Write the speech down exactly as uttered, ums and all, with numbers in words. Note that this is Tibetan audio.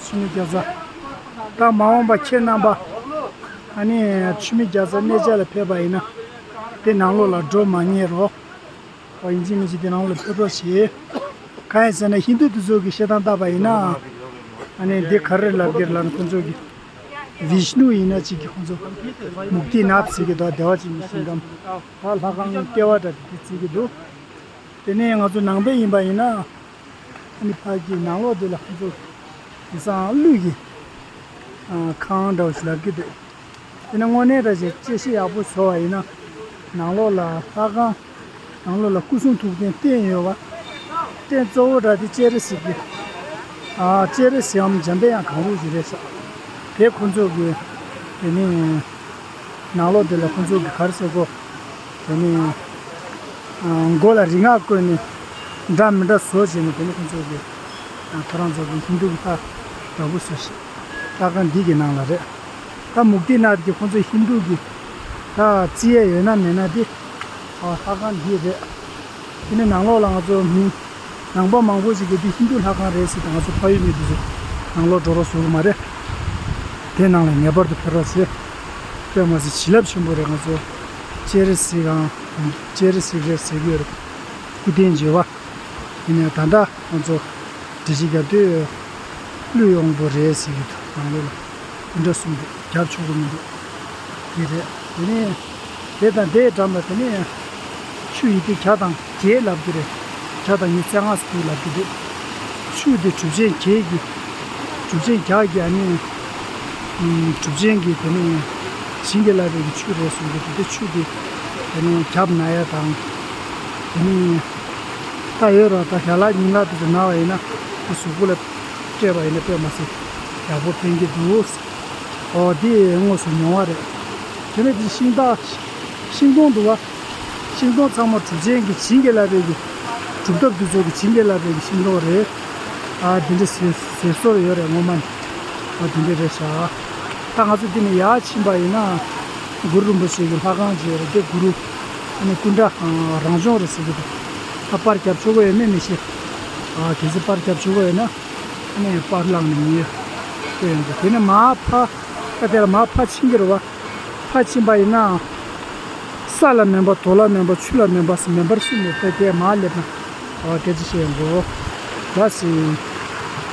ཆུ་མིག་རྒྱ་མཚོ། ད་མ་འོངས་པ་ཁྱེད་རྣམ་པ་ཨ་ནི་ཆུ་མིག་རྒྱ་མཚོ་གནས་མཇལ་ལ་ཕེབས་པ་ཡིན་ན་དེ་ནང་ལོགས་ལ་འགྲོ་མ་ཉེས་རོགས། ཨོ་ཡིན་གཅིག་མིན་གཅིག་དེ་ནང་ལོགས་ལ་ཕེབས་རོགས་བྱེད། གང་ཡིན་ཟེར་ན་ཧིན་དུ་དེ་ཚོ་གི་བཤད་སྟངས་བལྟས་པ་ཡིན་ན་ཨ་ནི་འདི་ག་རེ་ལབ་ཀྱི་རེད་ལབ་ན་ཁོང་ཚོ་གི་བིཤ་ནུ་ཡིན་ན་གཅིག་གི་ཁོང་ཚོ་མུག་ཏི་ནཱཐ་ཟེར་གྱི་འདུག་བདེ་བ་ཅན་གྱི་ཞིང་ཁམས། ད་ལྷ་ཁང་ལྟེ་བ་འདྲ་དེ་བརྩི་གི་འདུག་དེ་ནས་ང་ཚོ་ནང་པའི་ཡིན་པ་ཡིན་ན། ཨ་ནི་ཕ་གི་ནང་ལོགས་དེ་ལ་ཁོང་ཚོ་དེང་སང་ཀླུ་གི་ཨ་ཁང་འདྲ་བོ་ཞིག་ལབ་ཀྱི་འདུག་དེ་ནས་དངོས་གནས་འདྲ་ཞིག་དཔྱད་ཤེས་ཡག་པོ་བཟོ་བ་ཡིན་ན་ནང་ལོགས་ལ་ལྷ་ཁང་། ནང་ལོགས་ལ་སྐུ་གསུང་ཐུགས་རྟེན་རྟེན་ཡོད་པ། རྟེན་གཙོ་བོ་འདྲ་དེ་སྤྱན་རས་གཟིགས་ཀྱི། ཨ་སྤྱན་རས་གཟིགས་འམ་འཇམ་པའི་དབྱངས་གང་རུང་ཞིག་རེད་ཤག་དེ་ཁོང་ཚོ་གི་དེ་ནི་ནང་ལོགས་འདི་ལ་ཁོང་ཚོ་གི་ག་རེ་ཟེར་དགོས། དེ་ནི་ཨ་མགོ་ལ་རིག་སྔགས་བཀོད་ནས་འདྲ་མི་འདྲ་བཟོ་བྱས་ནས་དེ་ནི་ཁོང་ཚོ་གི་ཨ་ཁོ་རང་ཚོ་གི་ཧིན་དུ་གི་ལྷ་འདྲ་པོ་བཟོས་ཤག་ལྷ་ཁང་འདི་གི་ནང་ལ་རེད། ད་མུག་ཏི་ནཱཐ་གི་ཁོང་ཚོ་ཧིན་དུ་གི་ད་རྩི་ཡས་ཡོད་ན་མེད་ན་དེ་ཨ་ལྷ་ཁང་འདི་རེད། དེ་ནས་ནང་ལོགས་ལ་ང་ཚོ་མི་ནང་པ་མང་པོ་ཞིག་གིས་འདི་ཧིན་དུ་ལྷ་ཁང་རེད་ཟེར་ཏེ་ང་ཚོ་ཕ་ཡུལ་མི་འདི་ཚོ་ནང་ལོགས་འགྲོ་རོགས་ཟེར་གི་མ་རེད། དེ་ནང་ལ་ངེས་པར་དུ་ཕེབས་རོགས་ཟེར། དཔེ་མ་སྲིད་བྱིན་རླབས་ཆེན་པོ་རེད། ང་ཚོ་སྤྱན་རས་གཟིགས་ཨང་སྤྱན་རས་གཟིགས་རེད་ཟེར་གི་ཡོད་རེད། སྐུ་རྟེན་བྱེ་བ། ཡིན་ནའི་ད་ལྟ་ང་ཚོ་འགྲེལ་བཤད་རྒྱབ་དུས་ཀླུ་ཡོང་པོ་རེད་ཟེར་གྱི་འདུག་ནང་ལོགས་ལ་སྐུ་འདྲ་གསུམ་འདུག་རྒྱབ་ཆོག་གི་མི་འདུག་དེ་རེད། དེ་ནས་དེ་དང་དེའི་འགྲམ་ལ་དེ་ནས་ཆུ་ཡི་དེ་བྱ་དང་བྱེད་ལབ་ཀྱི་རེད། བྱ་དང་ཉི་ཤུ་རྩ་ལྔ་ཟེར་ལབ་ཀྱི་འདུག་ཆུ་དེ་གྲུབ་ཆེན་བརྒྱད་ཀྱི་གྲུབ་ཆེན་བརྒྱད་ཀྱི་ཨ་ནི་གྲུབ་ཆེན་གྱི་དེ་ནས་བྱིན་གྱིས་བརླབས་པའི་གི་ཆུ་རེད་གསུངས་འདུག་དེ་ཆུ་དེ་དེ་ནས་རྒྱབ་ན་ཡ་དང་དེ་ནས་ད་ཡོད་ར། ད་ཞལ་ལག་ཉིང་ལག་དེ་ཚོ་ན་བ་ཡིན་ན་དེ་གཟུགས་པོ་ལ་སྤྲད་པ་ཡིན་ན་དཔེ་མ་སྲིད་ཡག་པོ་ཕན་གྱི་འདུག་ཨོ་དེ་དངོས་སུ་མྱོང་བ་རེད། དེ་ནས་དེ་ཤིང་རྟ་ཤིང་སྡོང་འདུག་བ། ཤིང་སྡོང་ཚང་མ་གྲུབ་ཆེན་གྱི་བྱིན་གྱིས་བརླབས་པའི་གི་གྲུབ་ཐོབ་དེ་ཚོ་གི་བྱིན་གྱིས་བརླབས་པའི་གི་ཤིང་སྡོང་རེད། ཨ་དེ་འདྲ་ཟེར་ཟེར་སྲོལ་ཡོད་རེད་སྔོན་མ་ནས། ཨ་དེ་འདྲ་རེད་ཤག་ད་ང་ཚོ་འདི་ནས་ཡར་ཕྱིན་པ་ཡིན་ན་གུ་རུ་རིན་པོ་ཆེ་གི་ལྷ་ཁང་ཅིག་ཡོད་རེད། དེ་གུ་རུ་ཨ་ནི་སྐུ་འདྲ་རང་བྱུང་རེད་ཟེར་གི་འདུག་ད་པར་རྒྱབ་ཆོག་གི་ཡོད་མེད་མི་ཤེས། ཨ་གལ་སྲིད་པར་རྒྱབ་ཆོག་གི་ཡོད་ན་ཨ་ནི་པར་བླངས་ནས་ཉོས་ཡོད་དེ་ཡོང་གི་དེ་ནས་མར་ཕ་ད་དེ་ལ་མར་ཕ་ཕྱིན་གྱི་རེད་བ། ཕར་ཕྱིན་པ་ཡིན་ན། ས་ལ་མེན་པ་དོ་ལ་མེན་པ་ཆུ་ལ་མེན་པ་ཟེར་མེན་པར་གསུངས་ནས་ད་དེ་མར་སླེབས་ན། ཨོ་སྐད་ཆ་བཤད་དགོས། ལ་སི།